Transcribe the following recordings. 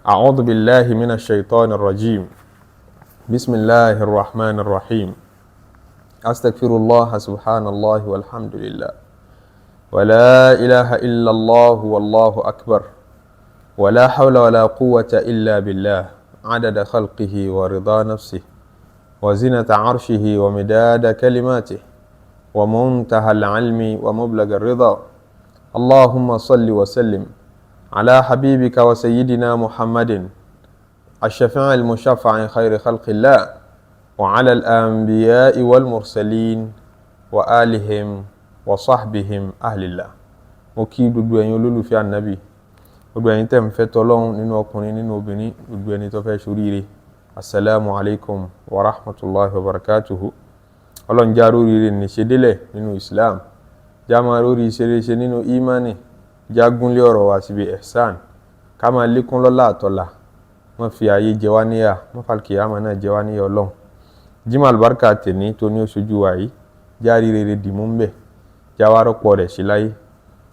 أعوذ بالله من الشيطان الرجيم. بسم الله الرحمن الرحيم. أستغفر الله، سبحان الله والحمد لله ولا إله إلا الله والله أكبر ولا حول ولا قوة إلا بالله، عدد خلقه ورضا نفسه وزنة عرشه ومداد كلماته ومنتهى العلم ومبلغ الرضا. اللهم صل وسلم على حبيبك وسيدنا محمد الشفيع المشفع خير خلق الله، وعلى الأنبياء والمرسلين وآلهم وصحبهم أهل الله. Mo kí gbogbo ẹ̀yin olólùfẹ́ Ànábì, gbogbo ẹ̀yin tẹ́ ń fẹ́ tọ́lọ́hún, nínú ọkùnrin, nínú obìnrin, gbogbo ẹni tó fẹ́ ṣoríire. Asalaamu alaykum wa rahmatulahi wa barakatuhu. Ọlọ́run já róríire níṣe délẹ̀ nínú Islam, já máa rórí ṣeréṣe nínú imani, já gúnlé ọ̀rọ̀ wa síbi ihsan, ká máa lékún lọ́lá àtọ́là. Wọ́n fi ayé jẹ wá níyà, wọ́n fi àlùkìyámà náà jẹ wá níyà. Ọlọ́run, jimá àlùbáríkà tèní tó ní oṣooju wa yìí, já rí rere dìmú ń bẹ̀, já wá rọ́pò rẹ̀ sí láyé.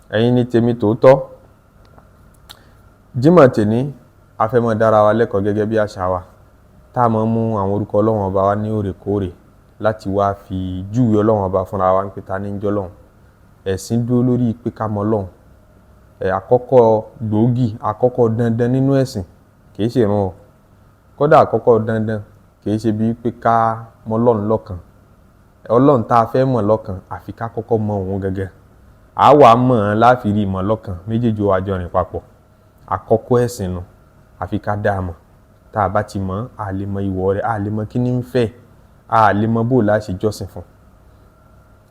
Ẹ̀yin ní tèmi tòótọ́. Jimá tèní, a fẹ́ máa dára wa lẹ́kọ̀ọ́ gẹ́gẹ́ bí àṣà wa, tá a máa mú àwọn orúkọ Ọlọ́run Ọba wa ní òrèkóòrè láti wá fi júwe Ọlọ́run Ọba fúnra wa, ń pè ta ní ń jọ́ Ọlọ́run. Ẹ̀sìn dúró lórí pé ká mọ Ọlọ́run. Ẹ̀ àkọ́kọ́ gbòógì, àkọ́kọ́ dandan nínú ẹ̀sìn kì í ṣe ìrun o. Kódà, àkọ́kọ́ dandan kì í ṣe bíi pé ká mọ Ọlọ́run lọ́kan. Ọlọ́run tá a fẹ́ mọ̀ lọ́kan, àfi ká kọ́kọ́ mọ òun gẹ́gẹ́, à wà mọ̀ ọ́n láfi rí mọ̀ lọ́kan. Méjèèjì ó wá jọ rìn papọ̀. Àkọ́kọ́ ẹ̀sìn nu, àfi ká dá a mọ̀. Tá a bá ti mọ̀, a lè mọ ìwọ̀ rẹ̀, a lè mọ kí ni ń fẹ́, a lè mọ bó la ṣe jọ́sìn fún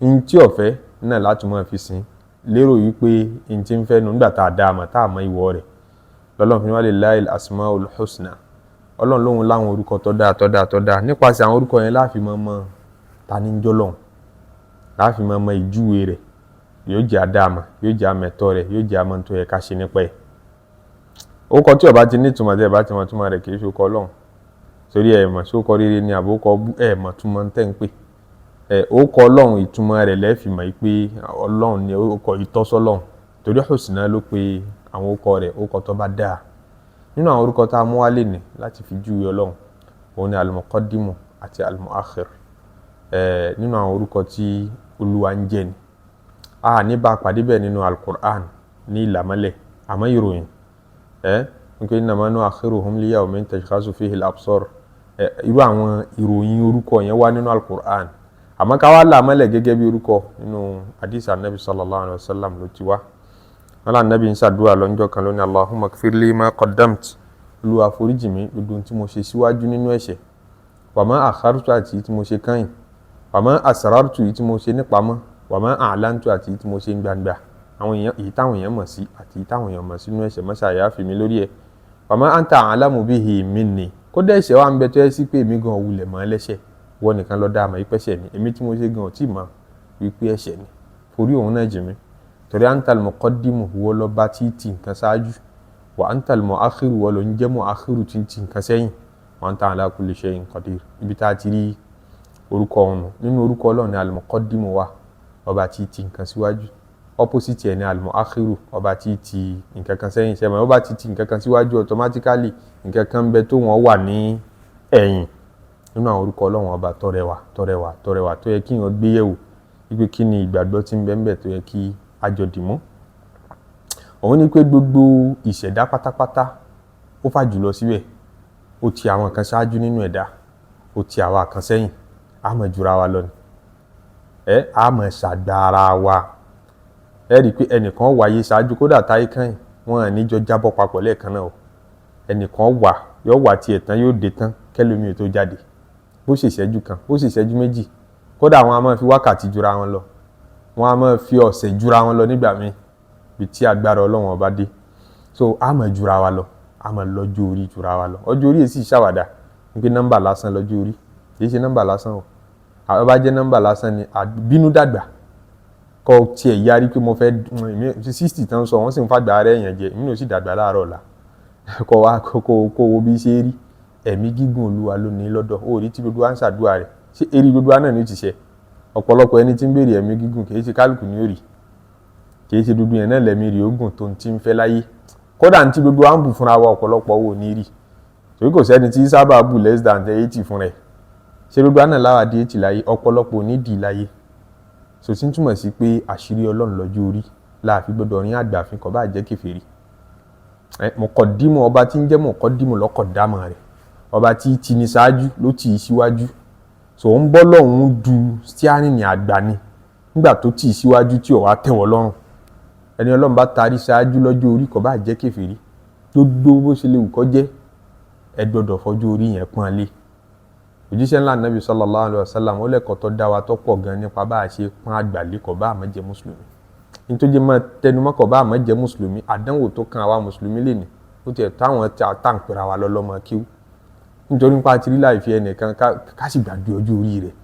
un. Tí ọ̀fẹ́ náà láti máa fi sìn, lérò wípé n tí ń fẹ́ nu. Nígbà tá a dá a mọ̀, tá a mọ ìwọ̀ rẹ̀, lọ́lọ́run fi walillahi asmaul husna. Ọlọ́run lóhun láwọn orúkọ tó dáa, tó dáa, tó dáa. Nípasẹ̀ àwọn orúkọ yẹn láàfin mọ́ mọ́ ta ní ń jọ́lọ́hun, láàfin mọ́ mọ́ ìjúwe rẹ̀. Yóò jẹ́ àdáàmà, yóò jẹ́ àmẹ̀tọ́ rẹ̀, yóò jẹ́ àmọ́ tó yẹ ká ṣe nípa ẹ̀. Orúkọ tí ó bá ti ní ìtumọ̀, tí ẹ bá ti mọ̀ túmọ̀ rẹ̀, kì í ṣe orúkọ Ọlọ́run. Torí ẹ mọ̀ sókọ rere ni àbókọ ẹ mọ̀ túmọ̀ tẹ́ ń pè ẹ orúkọ Ọlọ́run. Ìtumọ̀ rẹ̀ lẹ́ẹ̀fì mọ̀ pé Ọlọ́run ni orúkọ ìtọ́sọ́lọ́run, torí husna ló pe àwọn orúkọ rẹ̀, orúkọ tó bá dáa. Nínú àwọn orúkọ tá a mú wá lè ní láti fi júwe Ọlọ́run, òun ni al-muqaddimu àti al-mu'akhir. Ẹ nínú àwọn orúkọ tí Olúwa ń jẹ́ ni a ní bá a pàdé bẹ́ẹ̀ nínú al-Qur'an ní ìlàmọ́lẹ̀, àmọ́ ìròyìn ẹ nípa innama nu'akhiruhum liyawmin tashkhasu fihi al-absar. Ẹ irú àwọn ìròyìn orúkọ yẹn wá nínú al-Qur'an, àmọ́ ká wá làmọ́lẹ̀ gẹ́gẹ́ bí orúkọ, nínú hadith Anabi sallallahu alayhi wa sallam ló ti wá. Wọn là Anabi ń ṣàdúrà lọ́jọ́ kan lónìí: "Allahumma ighfir li ma qaddamt." Olúwa, foríjì mi gbogbo ohun tí mo ṣe síwájú nínú ẹ̀ṣẹ̀, wa ma akhartu, àti tí mo ṣe kányìn, wa ma asrartu, èyí tí mo ṣe nípamọ́, wa ma a'lantu, àti tí mo ṣe ń gbangba, àwọn èèyàn, èyí táwọn èèyàn mọ̀ sí àti èyí táwọn èèyàn mọ̀ sínú ẹ̀ṣẹ̀, mọ́ṣá àyàfi mi lórí ẹ̀. Wa ma anta a'lamu bihi minni. Kódà, ẹ̀ṣẹ̀ wa ń bẹ tó yẹ sí pé èmi gan wulẹ̀ mọ́ ẹlẹ́ṣẹ̀, wọ́n nìkan ló dá àmọ́ ìpẹ́ṣẹ̀ mi. Èmi tí mo ṣe gan ò tí mọ̀ wípé ẹ̀ṣẹ̀ ni. Forí òun náà jì mí, torí antal muqaddimu, wọ́n lọ bá tí ti nǹkan ṣáájú, wa antal mu'akhiru, wọ́n lọ ń jẹ́ mu'akhiru, tí ti nǹkan sẹ́yìn, wa anta ala kulli shay'in qadir. Ibi tá a ti rí orúkọ ọ̀hún nínú orúkọ Ọlọ́run ní al-muqaddimu wa, ọba tí ti nǹkan síwájú. Opposite ẹ̀ ní al-mu'akhiru, ọba tí ti nǹkan kan sẹ́yìn. Ṣẹ́mi ọba tí ti nǹkan kan síwájú, automatically nǹkan kan bẹ tó wọ́n wà ní ẹ̀yìn. Nínú àwọn orúkọ Ọlọ́run Ọba tó rẹwà, tó rẹwà, tó rẹwà, tó yẹ kí èèyàn gbé yẹ̀wò wípé kí ni ìgbàgbọ́ tí ń bẹ ńbẹ̀ tó yẹ kí a jọ dìmú, òun ní pé gbogbo ìṣẹ̀dá pátápátá, ó fà jùlọ síbẹ̀. Ó ti àwọn kan ṣáájú nínú ẹ̀dá, ó ti àwa kan sẹ́yìn. A mọ̀ jura wa lọ ni ẹ, a mọ̀ ṣàgbà ara wa. Ẹ rí i pé ẹnìkan wáyé ṣáájú, kódà táyé kàn wọ́n à ní jọ jábọ́ papọ̀ lẹ́ẹ̀kan náà o. Ẹnìkan wà, yóò wà tiẹ̀ tán, yóò dé tán kẹlòmíì tó jáde. Bó ṣe ìṣẹ́jú kan, bó ṣe ìṣẹ́jú 2, kódà wọn a máa fi wákàtí jura wọn lọ, wọn a máa fi ọ̀sẹ̀ jura wọn lọ nígbà míì, bí tí agbára Ọlọ́run Ọba dé. So a máa jura wa lọ, a máa lọ́jọ́ orí jura wa lọ. Ọjọ́ orí èsì ṣàwàdà wípé nọ́mbà lásán lọ́jọ́ orí. Kì í ṣe nọ́mbà lásán o. Àwọn bá jẹ́ nọ́mbà lásán ni, bínú dàgbà kọ́ tiẹ̀ yarí pé mo fẹ́ 60 tán sọ, wọ́n sì ń fàgbà rẹ̀ yẹn jẹ, èmi náà sì dàgbà láàárọ̀ ọ̀la. Kọ́ wa kó wo bí ṣe rí. Ẹ̀mí gígùn, Olúwa ló ní lọ́dọ̀. Ó rí tí gbogbo wa ń ṣàdúrà rẹ̀, ṣé eré gbogbo wa náà ní ó ti ṣe? Ọ̀pọ̀lọpọ̀ ẹni tí ń béèrè ẹ̀mí gígùn, kì í ṣe kálukú ní ó rí. Kì í ṣe gbogbo yẹn náà lẹ̀mí rí ogun tó ń ti ń fẹ́ láyé. Kódà ní tí gbogbo wa ń bù fúnra wa, ọ̀pọ̀lọpọ̀ wò ní rí, torí kò sẹ́ni tí sábà bù less than 80 fún rẹ̀. Ṣé gbogbo àná láwa di 80 láyé? Ọ̀pọ̀lọpọ̀ ò ní dì láyé. So tí ń túmọ̀ sí pé àṣírí Ọlọ́run lọ́jọ́ orí láàfin gbọ́dọ̀ rí àgbàfin kọ́ bá jẹ́ kèfèrí. Mọ̀kọ́dímù, ọba tí ń jẹ́ mọ̀kọ́dímù lọ́kọ̀ dámọ̀ rẹ̀, ọba tí ti ní ṣáájú ló tì í síwájú. So ń bọ́ lọ́hùn du stiarin ní àgbà ni nígbà tó tì í síwájú tí ò wá tẹ̀wọ́ lọ́rùn. Ẹni Ọlọ́run bá tarí ṣáájú lọ́jọ́ orí, kò bá jẹ́ kèfèrí, gbogbo bó ṣe lè wù kó jẹ́, ẹ gbọ́dọ̀ fọjú orí yẹn pọ́n lé. Òjíṣẹ́ ńlá Nàbí sallallahu alaihi wasallam, ó lẹ́kọ̀ọ́ tó dá wa tó pọ̀ gan nípa bá a ṣe pọ́n àgbà lé, kò bá àmọ́ jẹ́ mùsùlùmí. Nítorí máa tẹnumọ́ kò bá àmọ́ jẹ́ mùsùlùmí, àdánwò tó kan àwa mùsùlùmí lè ní ó tiẹ̀ táwọn tá ń pera wa lọ́lọ́mọ kíw, nítorí nípa ti rí láì fi ẹnìkan ká sì gbàgbé ọjọ́ orí rẹ̀,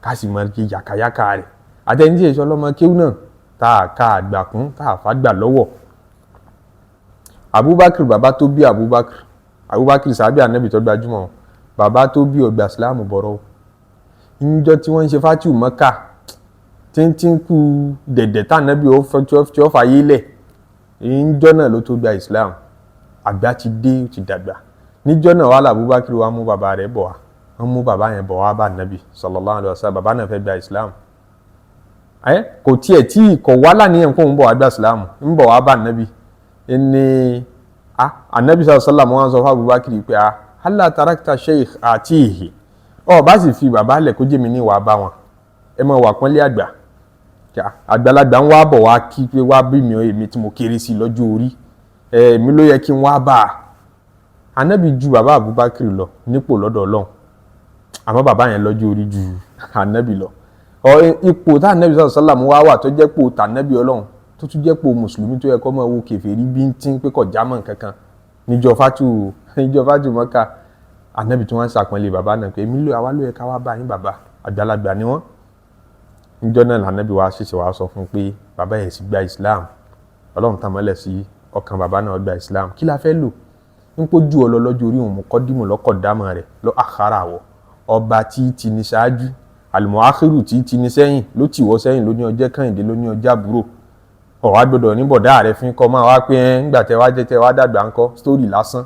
ká sì máa ṣe yàkàyàkà rẹ̀, àtẹni tí èso ọlọ́mọ kíw náà tá a ká àgbà kún, tá a fàgbà lọ́wọ́. Abubakar, bàbá tó bí Abubakar, Abubakar sàbí ànábì tó gbajúmọ̀, bàbá tó bí ọgbà Ìsìlámù bọ̀rọ̀ níjọ́ tí wọ́n ń ṣe Fátìhù Mọ́kà, tí ń kú dẹ̀dẹ̀ tànábì ó tí ó fàyè lẹ̀, níjọ́ náà ló tó gba Islam. Àgbà ti dé, ó ti dàgbà níjọ́ náà. Wàhálà, Abubakar wa mú bàbá rẹ̀ bọ̀ wá, wọ́n mú bàbá yẹn bọ̀ wá bá ànábì sallallahu alaihi wasallam. Bàbá náà fẹ́ gba Islam. Ẹ kò tiẹ̀ tí kò wá láníyàn kó ń bọ̀ wá gba Islam, ń bọ̀ wá bá ànábì ní ànábì sallallahu alaihi wasallam. Wọ́n sọ fún Abubakar pé, "Ah, halla tarakta sheikh atihi, ọ bá sì fi bàbá lẹ̀ kó jẹ́ mi ní wàá bá wọn." Ẹ mọ̀ wà pọ́nlé àgbà, àgbàlagbà ń wá bọ̀ wá kí pé wá bí mi, èmi tí mo kéré sí lọ́jọ́ orí, èmi ló yẹ kí n wá bá a. Ànábì ju bàbá Abubakar lọ nípò lọ́dọ̀ Ọlọ́run, àmọ́ bàbá yẹn lọ́jọ́ orí ju ànábì lọ. Ipò tá ànábì sallallahu alaihi wasallam wá wà, tó jẹ́ pò tànábì Ọlọ́run, tó tún jẹ́ pò mùsùlùmí, tó yẹ kó máa wo kèfèrí bí ń tí ń pé kò jámọ́ nǹkan kan níjọ́ fatu Mọ́kà, ànábì tí wọ́n ń ṣàpọ́nlé bàbá náà pé èmi ló àwa ló yẹ ká wá bá yín, bàbá àgbàlagbà ni wọ́n. Níjọ́ náà lànábì wa ṣẹ̀ṣẹ̀ wá sọ fún pé bàbá yẹn sì gba Islam. Ọlọ́run tàn mọ́lẹ̀ sí ọkàn bàbá náà, gba Islam. Kí la fẹ́ lò ń pójú ọ lọ lọ́jọ́ orí òun? Mọ̀kọ́dìmù lọ́kọ̀ dámọ̀ rẹ̀ lọ́ àkàrà wọ̀, ọba tí ti ní ṣáájú, àlùmọ́ ákírù tí ti ní sẹ́yìn, ló tì wọ́ sẹ́yìn, ló ní ọjọ́ kẹ́hìndé, ló ní ọjọ́ àbúrò. Ọ̀wá gbọ́dọ̀ ní bọ̀dá rẹ̀ fín kọ́ máa wá pé ẹ́ ńgbà tẹ wá jẹ́ tẹ wá dàgbà ńkọ́, story lásán.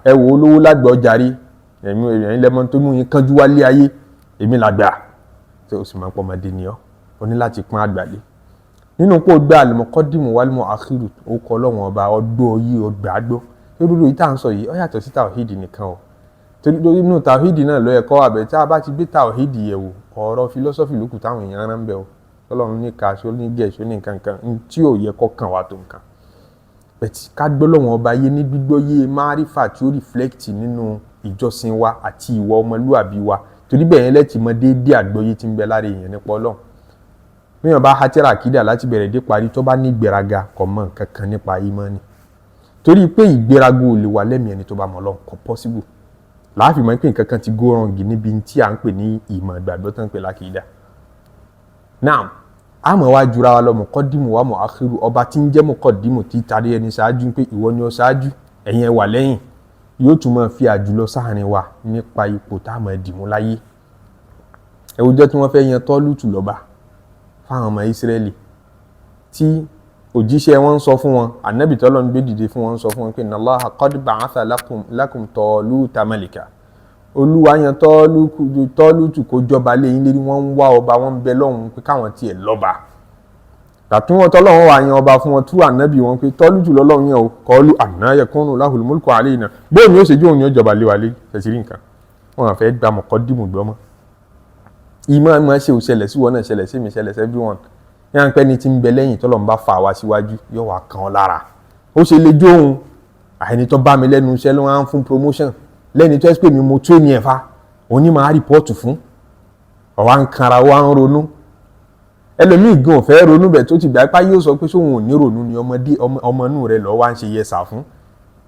Ẹ wo olówó lágbà ọjà rí, ẹ̀mí ẹ̀yìn lẹ́mọ tó mú yín kánjú wálé ayé, èmi làgbà tí o sì máa pọ̀ ọmọdé ni ọ́, o ní láti pọ́n àgbà lé nínú kó gbá àlùmọ́kọ́dìmù wálùmọ́ àkírù. Ó kọ́ Ọlọ́wọ́n ọba ọgbọ́ yìí, ọgbà gbọ́ lórí yìí tá à ń sọ yìí, ó yàtọ̀ sí tàwíìdì nìkan o, torí inú tàwíìdì náà ló yẹ kọ́ àbẹ̀. Tí a bá ti gbé tàwíìdì yẹ̀ wò, ọ̀rọ̀ philosophy lókù táwọn èèyàn rán bẹ́ o. Ọlọ́run ní ká ṣó ní gẹ̀ ṣó ní nǹkan kan tí ò yẹ kọ́ kàn wá tó nǹkan bẹ̀tì. Ká gbọ́ lọ́wọ́n ọba yé ní gbígbọ́ yé márífà tí ó reflect nínú ìjọsìn wa àti ìwà ọmọlúàbí wa, torí bẹ́ẹ̀ yẹn lẹ́tì mọ déédéé àgbọ́yé tí ń bẹ lára èèyàn nípa Ọlọ́run. Bí wọn bá hátírà àkídà láti bẹ̀rẹ̀ dé parí, tó bá ní ìgbéraga, kò mọ nǹkan kan nípa ìmánì, torí pé ìgbéraga ò lè wà lẹ́mìí ẹni tó bá mọ̀ Ọlọ́run, kò possible. Láàfin mọ̀ pé nǹkan kan ti go wrong níbi tí à ń pè ní ìmọ̀ ìgbàgbọ́ tó ń pè lákìídà. Naam, àmọ́ wá jura wa lọ. Mọ̀kọ́dìmù wa mọ̀ àkírù, ọba tí ń jẹ́ mọ̀kọ́dìmù, tí tarí ẹni ṣáájú pé ìwọ ni ó ṣáájú, ẹ̀yin ẹ wà lẹ́yìn, yóò tún máa fi àjùlọ sáàrin wa nípa ipò tá a máa dìmú láyé. Ẹwùjọ́ tí wọ́n fẹ́ yan Tọ́lútù lọ́ba fáwọn ọmọ Ísírẹ́lì, tí òjíṣẹ́ wọn ń sọ fún wọn, ànábì tọ́lọ́ ń gbé dìde fún wọn ń sọ fún wọn pé inna Allaha qad ba'atha lakum Taluta malika, Olúwa yan Tọ́lútù kó jọba léyìn lérí. Wọ́n ń wá ọba, wọ́n ń bẹ lọ́hùn pé káwọn tiẹ̀ lọ́ba. Tàtún wọn tọ́lọ́run wà yan ọba fún wọn tú ànábì wọn pé Tọ́lútù lọ́lọ́run yẹn o. Qalu anna yakunu lahul mulku alayna, bóun ni ó ṣe jó òun ni ó jọba lé wa lé? Ṣẹ̀ṣì rí nǹkan wọn àfẹ́ gba mọ̀kọ́dìmù gbọ́ mọ́. Ìmọ̀ ìmọ̀ ṣe ò ṣẹlẹ̀ sí wọn náà, ṣẹlẹ̀ sí mi, ṣẹlẹ̀ sí everyone. Ní à ń pẹ́ ní tí ń bẹ lẹ́yìn tọ́lọ́run bá fà wá síwájú, yóò wá kàn ọ́ lára. Ó ṣe lè jóun àìní tó bá mi lẹ́nu iṣẹ́ ló wá ń fún promotion lẹ́ni tó ẹ́ pé mi mo tó ní ẹ̀fà, òun ní máa report fún ọ̀wá ń kanra, wá ń ronú. Ẹlòmíì gan ò fẹ́ ronú bẹ̀ tó ti gbà pá, yóò sọ pé sóun ò ní ronú ni. Ọmọdé ọmọ inú rẹ lọ́ọ́ wá ń ṣe yẹsà fún,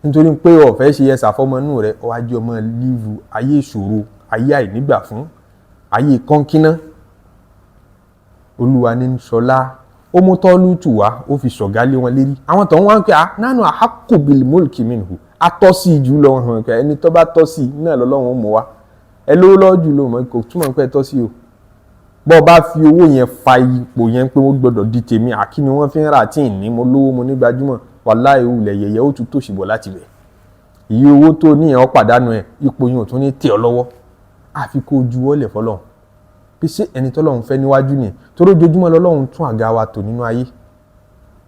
nítorí pé ó fẹ́ ṣe yẹsà fọmọ inú rẹ, ó wá jẹ́ ọmọ lívu ayé ìṣòro, ayé àìnígbà fún, ayé kọ́ńkínná. Olúwa ní sọlá, ó mú Tọ́lútù wá, ó fi ṣọ̀gá lé wọn lérí. Àwọn tó ń wá ń pè á nánú ahaqqu bil mulki minhu, atọ́ sí jù lọ hàn pé ẹni tó bá tọ́ sí náà lọ́lọ́run ó mú wa. Ẹ lówó lọ́wọ́ jù lọ mọ̀, kò túmọ̀ pé ẹ tọ́ sí o. Bọ́ ọ bá fi owó yẹn fa ipò yẹn pé ó gbọ́dọ̀ di tèmi, àkíní wọ́n fi ń rà tí ì ní mo lówó, mo ní gbajúmọ̀. Wàláhì, ìwúlẹ̀ yẹ̀yẹ́, ó tún tòṣì bọ̀ láti bẹ̀. Iye owó tó níyẹn, ó pàdánù ẹ̀. Ipò yẹn ò tún ní tẹ̀ ọ́ lọ́wọ́, àfi kó o juwọ́lẹ̀ fọlọ́run pé ṣé ẹni tọ́lọ́run fẹ́ níwájú ni. Torí ojoojúmọ́ lọ́lọ́run tún àga wa tò nínú ayé.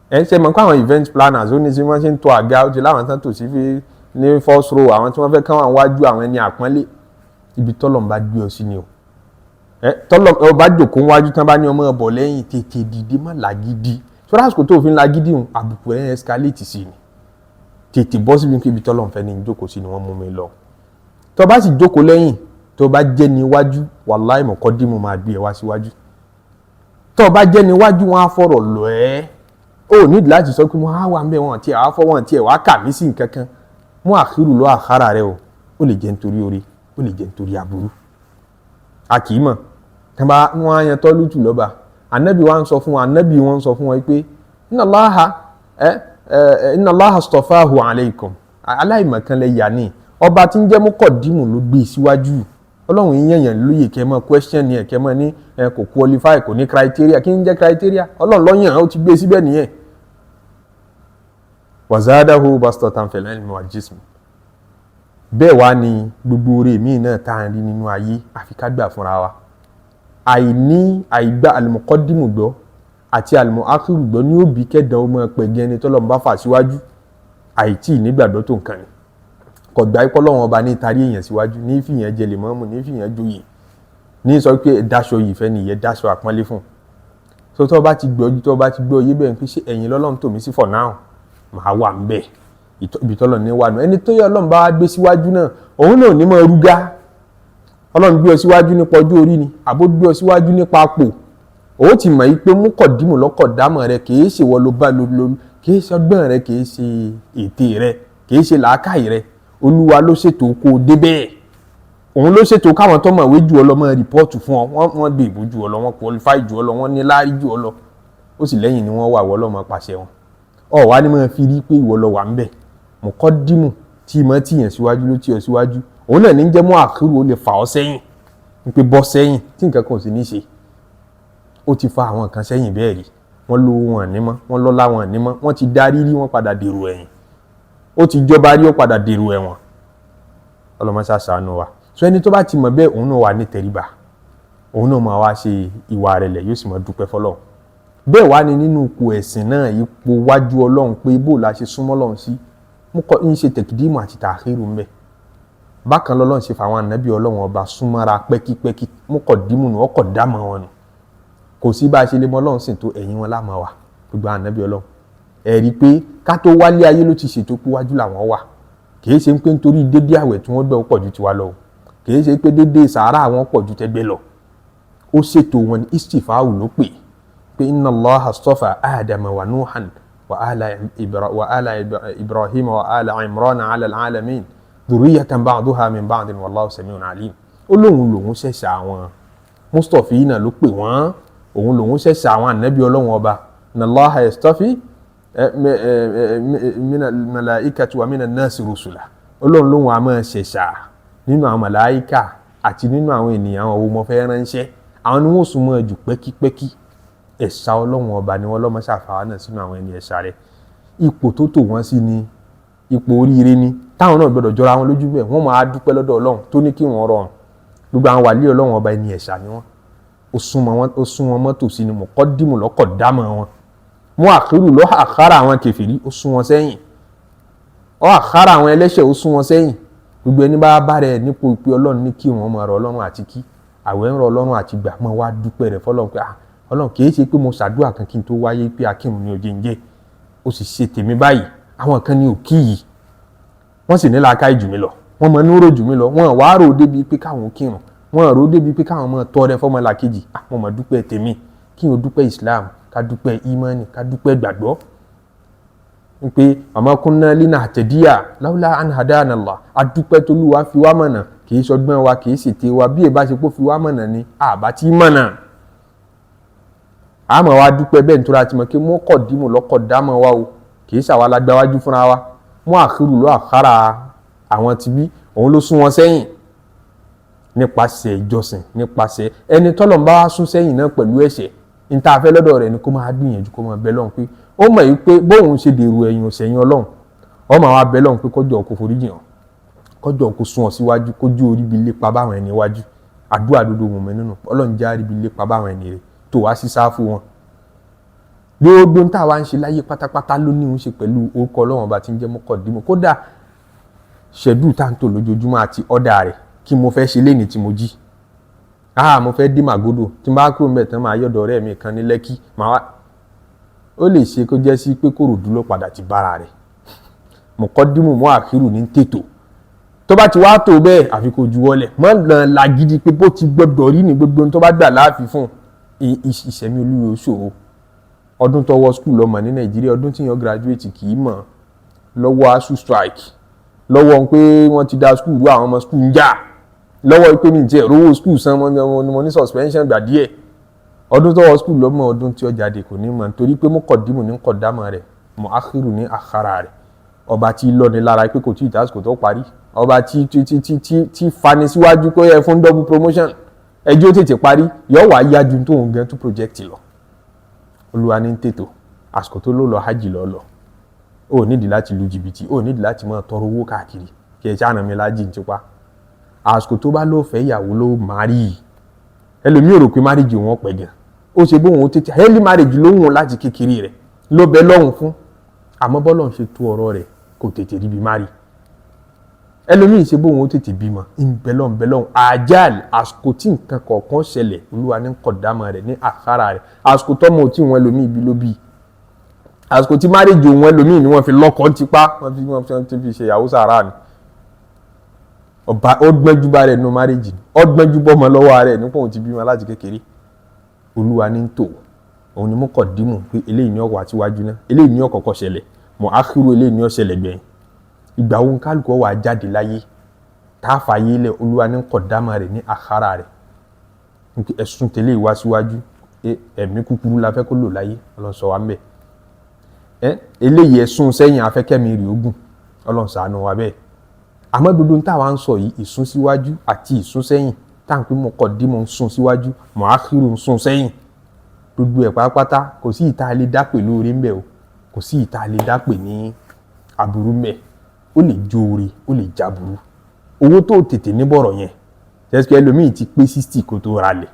Ẹ ṣe mọ̀ pé àwọn event planners, ó ní sí wọ́n ṣe ń to àga, ó ti láwọn tán tò sí fi ní first row, àwọn tí wọ́n fẹ́ káwọn wájú, àwọn ẹni àpọ́nlé. Ibi tọ́lọ́run bá gbé ọ sí ni o. Ẹ tọ́lọ́ ọ bá jòkó wájú tán, bá ní ọmọ bọ̀ lẹ́yìn, tètè dìde, má làgídí. Sọ́dọ̀ àsìkò tó fi ń lagídí hùn, àbùkù ẹ̀ escalate sí ni. Tètè bọ́ síbi ibi tọ́lọ́run fẹ́ ní jókòó sí ni wọ́n mú mi lọ. Tó bá sì jókòó lẹ́yìn, tó bá jẹ́ níwájú, wàláì, mọ̀kọ́dímù máa gbé ẹ wá síwájú. Tó bá jẹ́ níwájú, wọn á fọ̀rọ̀ lọ ẹ́. Ó nídìí láti sọ pé wọ́n á wà ń bẹ̀, wọ́n tiẹ̀ wá fọ́, wọ́n tiẹ̀ wá kà mí sí nǹkan kan. Mú àkírù lọ àkàrà rẹ o. Ó lè jẹ́ nítorí oore, ó lè jẹ́ nítorí aburú, a kì í mọ̀. Tí wọ́n á yan Tọ́lútù lọ́ba, ànábì wa ń sọ fún wọn, ànábì wọn ń sọ fún wọn pé inna Allaha ẹ ẹ inna Allaha astafahu alaykum. Aláìmọ̀kan lẹ yà ní ọba tí ń jẹ́ mọ́kọ̀dímù ló gbé síwájú. Ọlọ́run yín yẹ̀yàn lóye kẹ́ mọ́ question ni ẹ̀, kẹ́ mọ́ ní ẹ kò qualify, kò ní criteria. Kí ń jẹ́ criteria? Ọlọ́run lọ́yàn, ó ti gbé síbẹ̀ nìyẹn. Wazadahu bastatan fil ilmi wal jism. Bẹ́ẹ̀ wá ní gbogbo oore míì náà tá à ń rí nínú ayé, àfi ká gbà fúnra wa. Àìní àìgbà al-muqaddimu gbọ́ àti al-mu'akhiru gbọ́ ní òbí kẹ́dàn ó máa pẹ̀ gẹ́ni tọ́lọ́run bá fà síwájú. Àìtí nígbàgbọ́ tó nǹkan ni kò gbà ikọ́ lọ́wọ́n ọba ní tarí èèyàn síwájú, ní fìyàn jẹ lèmọ́mù, ní fìyàn joyè, ní sọ pé dáṣọ yìí fẹ́ nìyẹn, dáṣọ àpọ́nlé fún. So tó bá ti gbọ́, tó bá ti gbọ́ yé bẹ́ẹ̀ pé ṣé ẹ̀yìn lọ́lọ́run tò mí sí for now, màá wà ń bẹ̀. Ibi tọ́lọ̀ ní wà nù. Ẹni tó yẹ Ọlọ́run bá wá gbé síwájú náà, òun náà ní mọ̀ rúgá. Ọlọ́run gbé ọ síwájú nípa ọjọ́ orí ni, àbó gbé ọ síwájú nípa àpò, ó ti mọ̀ yí pé mú kọ̀dímù lọ́kọ̀dámọ̀ rẹ. Kìí ṣe wọ́n ló bá lo lo, kìí ṣe ọgbọ́n rẹ, kìí ṣe ète rẹ, kìí ṣe làákàyè rẹ. Olúwa ló ṣètò kó o débẹ̀. Òun ló ṣètò káwọn tó mọ̀wé jù ọ lọ mọ́ report fún ọ. Wọ́n gbé ìbò jù ọ lọ, wọ́n qualify jù ọ lọ, wọ́n ní láárí jù ọ lọ. Ó sì lẹ́yìn ni wọ́n wà, wọ́ lọ́mọ pàṣẹ wọn. Ọ wá ní máa fi rí pé ìwọ lọ wà ń bẹ̀. Mọ̀kọ́dímù tí mọ́ tìyàn síwájú ló tì ọ síwájú, òun náà ní jẹ́ mọ́ àkírù, ó lè fà ọ́ sẹ́yìn, ń pé bọ́ sẹ́yìn tí nǹkan kan ò sì ní ṣe. Ó ti fa àwọn kan sẹ́yìn bẹ́ẹ̀ rí. Wọ́n lówó wọn ní mọ́, wọ́n lọ́lá wọn ní mọ́, wọ́n ti darí rí, wọ́n padà dèrò ẹ̀yìn. Ó ti jọba rí, ó padà dèrò ẹ̀wọ̀n. Ọlọ́mọṣá ṣàánú wa. So ẹni tó bá ti mọ̀ bẹ́ẹ̀, òun náà wà ní tẹríba, òun náà máa wá ṣe ìwà rẹ̀lẹ̀, yóò sì máa dúpẹ́ fọlọ́run. Bẹ́ẹ̀ wá ní nínú ipò ẹ̀sìn náà, ipò wájú Ọlọ́run, pé bó la ṣe súnmọ́ Ọlọ́run sí, mú kọ́ ń ṣe tẹ̀kídìmù àti tàhírù ńbẹ. Bákan lọ́lọ́run ṣe fàwọn ànábì Ọlọ́run ọba súnmọ́ra pẹ́kípẹ́kí, mú kọ́ dímù nù, ọkọ̀ dámọ̀ wọn nù. Kò sí bá a ṣe lè mọ Ọlọ́run sìn tó, ẹ̀yìn wọn láàmú wa. Gbogbo ànábì Ọlọ́run, ẹ̀rí pé ká tó wálé ayé ló ti ṣètò pé wájú làwọn wà. Kì í ṣe pé nítorí dédé àwẹ̀ tí wọ́n gbọ́ pọ̀ ju tiwa lọ o, kì í ṣe pé dédé sàárà wọn pọ̀ ju tẹgbẹ́ lọ. Ó ṣètò wọn ní istifahu ló pè pé inna Allaha astafa Adama wa Nuhan wa ala Ibrahim wa ala Imran ala alamin dhurriyatan ba'duha min ba'din wallahu sami'un alim. Ó lóun lòun ṣẹ̀ṣà àwọn mustapha náà ló pè wọ́n, òun lòun ṣẹ̀ṣà àwọn ànábì Ọlọ́run ọba. Inna Allaha yastafi mina malaikati wa mina nasi rusula. Ọlọ́run lòun a máa ṣẹ̀ṣà nínú àwọn màláíkà àti nínú àwọn ènìyàn, àwọn ọmọ fẹ́ ránṣẹ́, àwọn ni wọ́n súnmọ́ jù pẹ́kípẹ́kí. Ẹ̀ṣà Ọlọ́run ọba ni wọ́n. Lọ́mọ ṣàfàwà náà sínú àwọn ẹni ẹ̀ṣà rẹ̀. Ipò tó tò wọ́n sí ni ipò oríire ni, táwọn náà gbọ́dọ̀ jọra wọn lójú bẹ́ẹ̀. Wọ́n máa dúpẹ́ lọ́dọ̀ Ọlọ́run tó ní kí wọ́n rọrùn. Gbogbo àwọn wàlíì Ọlọ́run ọba, ẹni ẹ̀ṣà ni wọ́n. Ó sún wọn mọ́tò sí ni, mọ̀kọ́dìmù lọ́kọ̀ dámọ̀ wọn, mú àkírù lọ́ àkárà àwọn kèfèrí, ó sún wọn sẹ́yìn, ó àkárà àwọn ẹlẹ́ṣẹ̀, ó sún wọn sẹ́yìn. Gbogbo ẹni bá bá rẹ̀ nípò ìpè Ọlọ́run ní kí wọ́n máa rọ Ọlọ́run àti kí àwẹ̀ ń rọ Ọlọ́run àti gbà, máa wá dúpẹ́ rẹ̀ fọlọ́run pé ah, Ọlọ́run, kì í ṣe pé mo ṣàdúrà kan kí n tó wáyé pé akírun ni òjé ń jẹ́, ó sì ṣe tèmi báyìí. Àwọn kan ní òkì yìí, wọ́n sì ní làákàyè jù mí lọ, wọ́n mọ inú rò jù mí lọ, wọ́n wàá rò débi pé káwọn kírun, wọ́n rò débi pé káwọn máa tọrẹ fọmọ làkejì. Àwọn ọmọ dúpẹ́ tèmi, kí n dúpẹ́ Islam, ká dúpẹ́ imani, ká dúpẹ́ gbàgbọ́ pé àmọ́ kunna linahtadiya lawla an hadana Allah. Adúpẹ́ tolúwa fi wá mọ̀nà. Kì í ṣọgbọ́n wa, kì í ṣètè wa. Bí èbá ṣe pé fi wá mọ̀nà ni àbá tí mọ̀nà, àmọ́ wa dúpẹ́ bẹ́ẹ̀, nítorí àti mọ̀ kí mú kọ̀dímù lọ́kọ̀ dámọ̀ wa o. Kì í ṣàwa lágbáwájú fúnra wa. Mú àkírù lọ́ àkàrà àwọn tibí, òun ló sún wọn sẹ́yìn nípasẹ̀ ìjọsìn, nípasẹ̀ ẹni tọ́lọ̀ ń bá wá sún sẹ́yìn náà pẹ̀lú ẹ̀ṣẹ̀. Níta afẹ́ lọ́dọ̀ rẹ̀ ni kó máa gbìyànjú, kó máa bẹ lọ́hùn pé Ó mọ̀ yìí pé bóun ṣe dèrò ẹ̀yìn òsẹ̀yìn Ọlọ́run, ọmọ àwọn abẹ́ lọ́hùn pé kọjọ́ kó foríjì hàn, kọjọ́ kó sún ọ síwájú, kójú orí bi lépa báwọn ẹni wájú. Àdúrà dodo mọ̀mọ́ nínú Ọlọ́run já rí bi lépa báwọn ẹni rẹ̀ tó wá sí sáfù wọn. Gbogbo ń tà wá ń ṣe láyé pátápátá ló ní òun ṣe pẹ̀lú orúkọ Ọlọ́run ọba tí ń jẹ́ mọ́kọ̀dímọ̀. Kódà ṣẹ̀dú tá ń tò lójoojúmọ́ àti ọ̀dà rẹ̀ kí mo fẹ́ ṣe léni tí mo jí. Mo fẹ́ dé Màgódò, tí n bá kúrò ńbẹ̀ tán máa yọ̀dọ̀ ọ̀rẹ́ mi kan ní Lẹ́kí, màá wá. Ó lè ṣe kó jẹ́ sí pé Kòròdú ló padà ti bára rẹ̀. Mọ̀kọ́dímù mọ́ àkírù ní tètò. Tó bá ti wá tó bẹ́ẹ̀ àfi kó juwọ́lẹ̀. Mọ́ lọ́n lagídí pé bó ti gbọ́dọ̀ rí ní gbogbo tó bá gbà láàfin fún ìṣẹ̀mí olúwo ṣòro. Ọdún tó wọ skul lọ́mọ ní Nàìjíríà, ọdún tí yan graduate kì í mọ̀ lọ́wọ́ ASUU strike, lọ́wọ́ pé wọ́n ti da skul rú, àwọn ọmọ skul ń jà, lọ́wọ́ pé mi jẹ́ rówó skul san, mo ní suspension gbà díẹ̀. Ọdún tó wọ skul lọ́mọ, ọdún tí ó jáde kò ní mọ̀, nítorí pé mọ́kọ̀dímù ní kọ̀dámọ̀ rẹ̀, mọ́ ákírù ní àkàrà rẹ̀. Ọba tí lọ́ni lára pé kò tí ì tásìkò tó parí, ọba tí tí tí tí tí tí fani síwájú pé ẹ fún double promotion, ẹjọ́ tètè parí, yọ wá yájú tóun gan tó project lọ. Olúwa ní tètò àsìkò tó lò lọ hajj lọ lọ. Ó nídìí láti lu jìbìtì, ó nídìí láti máa tọrọ owó káàkiri kí ẹ ṣáà mi lájì ń tipa. Àsìkò tó bá ló fẹ́ ìyàwó ló marry. Ẹlòmíì rò pé marriage wọn pẹ́ gan, ó ṣe bóun ó tètè early marriage lóhùn láti kékeré rẹ̀ ló bẹ lọ́hùn fún, àmọ́ bọ́lọ̀ ń ṣe tó ọ̀rọ̀ rẹ̀ kò tètè ríbi marry. Ẹlòmíì ṣe bóun ó tètè bímọ, ń bẹ lọ́hùn bẹ lọ́hùn. Àjálù àsìkò tí nǹkan kọ̀ọ̀kan ṣẹlẹ̀, Olúwa ní kọ̀dámọ̀ rẹ̀ ní àkàrà rẹ̀. Àsìkò tọ́mọ tí wọn ẹlòmíì bí ló bí, àsìkò tí marriage òun ẹlòmíì ni wọ́n fi lọ́kọ tipa, wọ́n fi ṣe ìyàwó sàrà ni. Ọba ó gbẹ́jú bá rẹ̀ nínú marriage, ó gbẹ́jú bọ́mọ lọ́wọ́ rẹ̀ nípò òun ti bímọ láti kékeré. Olúwa ní tò òun ni mọ́kọ̀dímù pé eléyìí ní ọkọ̀ àtiwájú náà, eléyìí ní ọ̀kọ̀ọ̀kọ̀ ṣẹlẹ̀, mọ̀ ákírù eléyìí ní ó ṣẹlẹ̀ gbẹ̀yìn. Ìgbà wo kálukú wà jáde láyé tá a fàyè lẹ̀, Olúwa ní kọ̀dámà rẹ̀ ní àkàrà rẹ̀. Ẹ̀sùn tẹ́lẹ̀ wá síwájú, ẹ̀mí kúkúrú la fẹ́ kó lò láyé, Ọlọ́run sọ wá ń bẹ̀. Eléyìí ẹ̀sùn sẹ́yìn afẹ́kẹ́mi rè ogun, Ọlọ́run ṣàánú wa bẹ́ẹ̀. Àmọ́ gbogbo tá a wá ń sọ yìí, ìsún síwájú àti ìsún sẹ́yìn, tá à ń pín mọ̀kọ́dímọ̀ ń sún síwájú, mọ̀ ákírù ń sún sẹ́yìn, gbogbo ẹ̀ pátápátá kò sí ìta lè dápè lóore ń bẹ̀ o, kò sí ìta lè dápè ní aburú ń bẹ̀. Ó lè jóore, ó lè jáburú. Owó tó tètè ní bọ̀rọ̀ yẹn jẹ́sìkẹ́, ẹlòmíì ti pé 60 kó tó ra lẹ̀,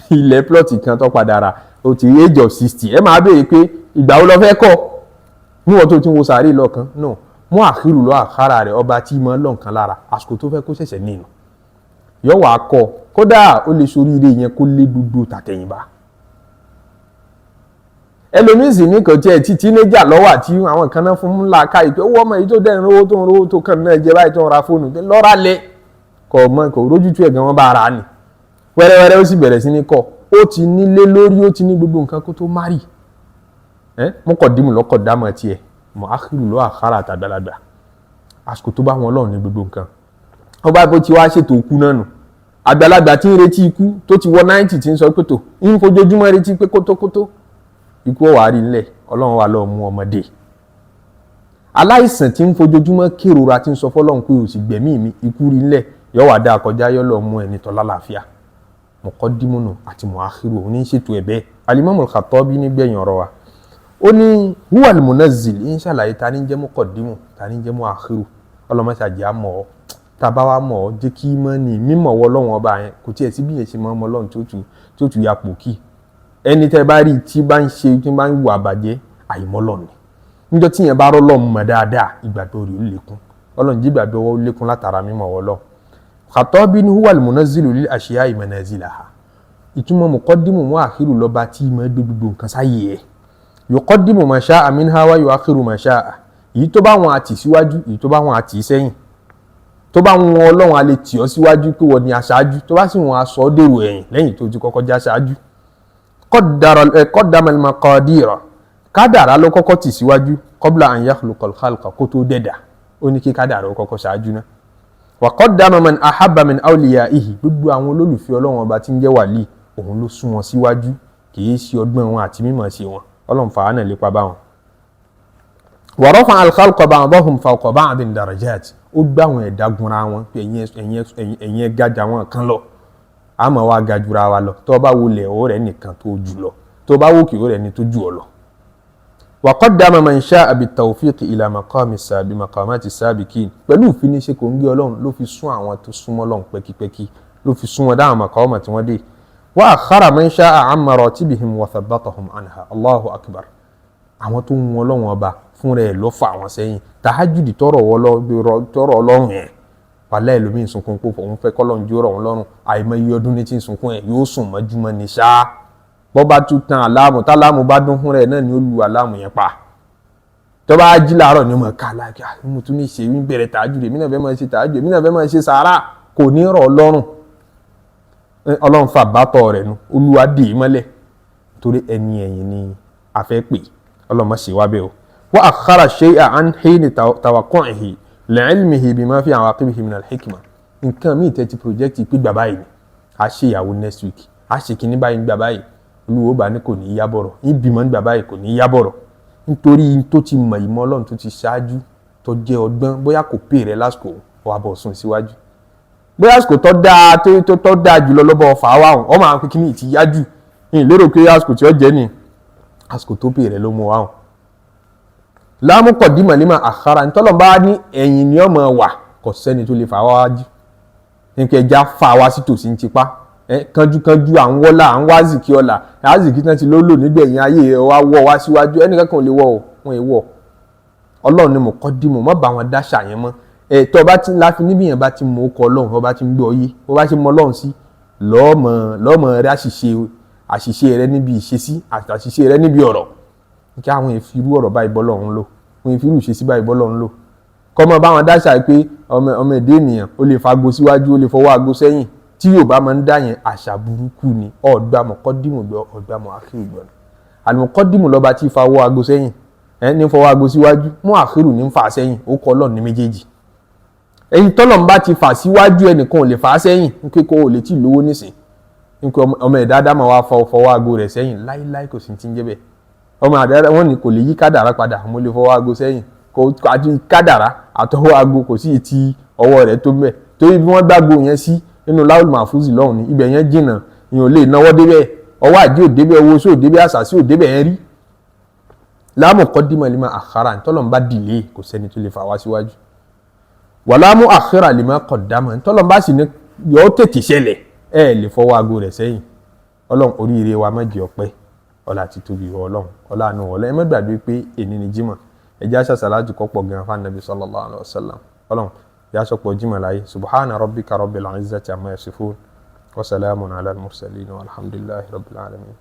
ilẹ̀ plot kan tó padà rà, ó ti age of 60. Ẹ máa béèrè pé ìgbà wo lọ fẹ́ kọ́ níwọ̀n tó ti ń wo sàárè lọ́ọ̀kan náà. Mú àkírù lọ àkàrà rẹ̀, ọba tí mọ́ lọ́nkan lára àsìkò tó fẹ́ kó ṣẹ̀ṣẹ̀ nínú yọ wàá kọ́. Kódà ó lè soríire yẹn kó lé dúdú tàtẹ̀yìnbá. Ẹlòmíì sì ní kò tiẹ̀ tí teenager lọ́wọ́ àti àwọn kan náà fún ńlá ká yìí pé owó ọmọ yìí tó dẹ̀ ń rówó tó ń rówó tó kàn náà jẹ báyìí tó ń ra fóònù lọ́ra lẹ̀, kò mọ kò rójútu ẹ̀ gan, wọ́n bá ara ni wẹ́rẹ́wẹ́rẹ́, ó sì bẹ̀rẹ̀ sí ní kọ́. Ó ti nílé lórí, ó ti ní gbogbo nǹkan kó tó marry. Ẹ́ mọ́kọ̀dímù lọ́kọ̀ dámọ̀ tiẹ̀, mọ̀ ákírù lọ́ àkàrà àtàgbàlagbà. Àsìkò tó bá wọn lọ́rùn ní gbogbo nǹkan. Ó bá bó ti wá ṣètò ikú náà nù. Àgbàlagbà tí ń retí ikú tó ti wọ 90, tí ń sọ pé tó ń fojoojúmọ́ retí pé kótókótó ikú ọ̀wá rí ńlẹ̀, Ọlọ́run wà lọ́ọ́ mú ọmọdé. Aláìsàn tí ń fojoojúmọ́ kérora, tí ń sọ fọlọ́run pé o sì gbẹ̀mí mi, ikú rí ńlẹ̀, yọ wà dáa kọjá, yọ lọ́ọ́ mú ẹni tọ́ lálàáfíà. Mọ̀kọ́dímùnù àti mọ̀ákírù òun ní ṣètò ẹ̀ bẹ́ẹ̀. Alimami Khattabi nígbẹ̀yìn ọ̀rọ̀ wa, ó ní huwal munazzil, ń ṣàlàyé ta ní jẹ́ mọ̀kọ́dímù, ta ní jẹ́ mọ̀ákírù. Ọlọ́mọṣàjì á mọ̀ ọ́. Tá a bá wá mọ̀ ọ́, jẹ́ kí mọ́ ní mímọ̀ wọ Ọlọ́run ọba yẹn kò tiẹ̀ sí bí yẹn ṣe mọ́ ọmọ Ọlọ́run tó tù ya pòkì. Ẹni tẹ́ bá rí tí bá ń ṣe, tí bá ń wà bàjẹ́, àìmọ́ Ọlọ́run ni. Níjọ́ tí yẹn bá rọ́lọ́run mọ̀ dáadáa, ìgbàgbọ́ rẹ̀ ó lékún. Ọlọ́run jí ìgbàgbọ́ ó lékún látara mímọ̀ wọ Ọlọ́run. Khattabi ní huwal munazzilu lil ashiya'i manazilaha. Ìtumọ̀ muqaddimu muakhiru, lọ́ba tí mọ̀ gbé gbogbo nǹkan sáyé ẹ̀. Yuqaddimu ma sha'a minha wa yuakhiru ma sha'a. Èyí tó bá wọn àtì síwájú, èyí tó bá wọn àtì sẹ́yìn. Tó bá wọn Ọlọ́run a lè tì ọ́ síwájú pé wọ́n ní aṣáájú, tó bá sì wọn aṣọ dèrò ẹ̀yìn lẹ́yìn tó ti kọ́kọ́ já aṣáájú. Qaddama al-maqadira, kádàrá ló kọ́kọ́ tì síwájú, qabla an yakhluqa al-khalqa, kó tó dẹ̀dà, ó ní kí kádàrá ó kọ́kọ́ ṣáájú náà. Wa qaddama man ahabba min awliyaihi, gbogbo àwọn olólùfẹ́ Ọlọ́run ọba tí ń jẹ́ wàlí, òun ló sún wọn síwájú, kì í ṣe ọgbọ́n wọn àti mímọ̀ ṣe wọn. Ọlọ́run fàánà lépa bá wọn. Wa rafa'a al-khalqa ba'dahum fawqa ba'din darajat, ó gbá àwọn ẹ̀dá gunra wọn pé ẹ̀yin ẹ̀ gajà wọn kan lọ, àmọ́ wa ga jura wa lọ. Tó bá wọlé, ó rẹ̀ nìkan tó jù lọ, tó bá wòkè, ó rẹ̀ ní tó jù ọ lọ. Wa qaddama man sha'a bit-tawfiqi ila maqami sabi maqamati sabiqin. Pẹ̀lú ìfiniṣe kò ń gbé Ọlọ́run ló fi sún àwọn tó súnmọ́ Ọlọ́run pẹ́kípẹ́kí, ló fi sún wọn dáhùn maqama tí wọ́n dé. Wa akhara man sha'a an maratibihim wa thabbatahum anha. Allahu akbar. Àwọn tó ń wọn Ọlọ́run ọba fún rẹ̀ ló fà wọ́n sẹ́yìn. Tahajjudi tọrọ Ọlọ́run yẹn, wàhálà ẹlòmíín sunkún kó òun fẹ́ kọ́lọ́n jó rọ̀ òun lọ́rùn. Àìmọye ọdún ní ti ń sunkún ẹ̀, yóò sùn mọ́júmọ́ ní ṣáá. Bọ́ bá tún tan àlámù, tálámù bá dún fún rẹ̀ náà ni ó lu àlámù yẹn pa. Tó bá jí láàárọ̀ ni ó mọ̀ ká láàkì, mo tún ní ṣe ń bẹ̀rẹ̀ tààjù, èmi náà fẹ́ máa ṣe tààjù, èmi náà fẹ́ máa ṣe sàárà. Kò ní rọ̀ ọlọ́run. Ọlọ́run fà bátọ̀ rẹ̀ nu, Olúwa dì í mọ́lẹ̀ torí ẹni ẹ̀yìn ni a fẹ́ pè. Ọlọ́run má ṣe wá bẹ́ẹ̀ o. Wa akhara shay'an an hini tawaqqu'uhi li'ilmihi bima fi awaqibihi min al-hikma. Nǹkan míì tẹ́ ti project pé gbà báyìí ni a ṣe ìyàwó next week, a ṣe kinní báyìí gbà báyìí, Olúwo bá ní kò ní í yá bọ̀rọ̀, ìbímọ gbà báyìí kò ní í yá bọ̀rọ̀, nítorí tó ti mọ̀ ìmọ̀ Ọlọ́run tó ti ṣáájú, tó jẹ́ ọgbọ́n. Bóyá kò pè rẹ lásìkò, wà bọ̀ sùn síwájú. Bóyá àsìkò tó dáa tó dáa jùlọ lọ́bọ̀ fà á wà hàn, ọmọ àwọn kékeré ti yá jù ní lérò pé àsìkò tí ó jẹ́ ni àsìkò tó pè rẹ ló mú wa hàn. Lámùkọ̀ dìmọ̀ ní ma àkàrà ntọ́lọ̀ bá ní ẹ̀yìn ni ọmọ wà, kò sẹ́ni tó lè fà wá wájú. Nípa ẹja fà wá sí tòsí ń tipa kánjúkánjú, à ń wọ́lá, à ń wá zìkí ọ̀la àzìkí tán ti ló lò nígbẹ̀yìn ayé wa wọ́ wá síwájú. Ẹnìkan kan ò lè wọ́ o, wọ́n ì wọ́. Ọlọ́run ni mo kọ́ dìmọ̀, má bá wọn dáṣà yẹn mọ́. Ẹ tó bá ti láfi níbi yẹn bá ti mọ ọkọ Ọlọ́run, ọba ti ń gbọ́ yé, bó bá ti mọ Ọlọ́run sí, lọ́ọ̀mọ lọ́ọ̀mọ rẹ àṣìṣe rẹ níbi ìṣesí àti àṣìṣe rẹ níbi ọ̀rọ̀. Kí àwọn ìfirú ọ̀rọ̀ báyìí bọ́ lọ́run lò, àwọn ìfirú ìṣesí báyìí bọ́ lọ́run lò, kọ́mọ bá wọn dáṣà pé ọmọ èdè ènìyàn ó lè fago síwájú, ó lè fọwọ́ ago sẹ́yìn, tí Yorùbá máa ń dá yẹn, àṣà burúkú ni. Ọ̀gbà mọ̀kọ́dìmù gbọ́, ọ̀gbà mọ̀ àkírù gbọ́. Àlùmọ̀kọ́dìmù lọ́ba tí fawọ́ ago sẹ́yìn, ẹ ní fọwọ́ ago síwájú, mú àkírù ní fà sẹ́yìn. Ó kọ́ Ọlọ́run ní méjèèjì. Ẹ̀yin tọ́lọ̀ ń bá ti fà síwájú, ẹnìkan ò lè fà á sẹ́yìn. Ń kó o lè tí ì lówó nísìn, ń pé ọmọ ẹ̀dá dámọ̀ wá fọwọ́ ago rẹ̀ sẹ́yìn, láíláí, kò sì ti ń jẹ́ bẹ́ẹ̀. Ọmọ àdá wọn ni kò lè yí kádàrá padà, mo lè fọwọ́ ago sẹ́yìn, kò àti kádàrá àtọwọ́ ago, kò sí ti ọwọ́ rẹ̀ tó mẹ́, torí bí wọ́n gbàgbó yẹn sí nínú láwùl màfúzì lọ́hùn ní ibẹ̀ yẹn jìnnà, ìyẹn ò lè náwó débẹ̀, ọwọ́ àjẹ́ ò débẹ̀, owó sóò débẹ̀, àṣàsí ò débẹ̀ yẹn rí. Láàmú kọ́dímọ̀ lè máa àkàrà ntọ́lọ́n bá dìlé, kò sẹ́ni tó lè fà wá síwájú. Wàlámú àkàrà lè máa kọ̀dámọ̀, ntọ́lọ́n bá sì ní yọ tètè ṣẹlẹ̀, ẹ lè fọwọ́ aago rẹ̀ sẹ́yìn. Ọlọ́run, oríire wa má jẹ́ ọpẹ́, ọlá àti tóbi ìwọ Ọlọ́run, ọlá àánú Ọlọ́run. Ẹ má gbàgbé pé èní ni Jímọ̀. Ẹ jẹ́ àṣà sàlájú kọ́pọ̀ gan fún Ànábì sallallahu alaihi wasallam. Ọlọ́run yà sọ̀pọ̀ Jímọ̀ láyé. Subhana rabbika rabbil izzati amma yasifun wa salamun ala al-mursalin walhamdulillahi rabbil alamin.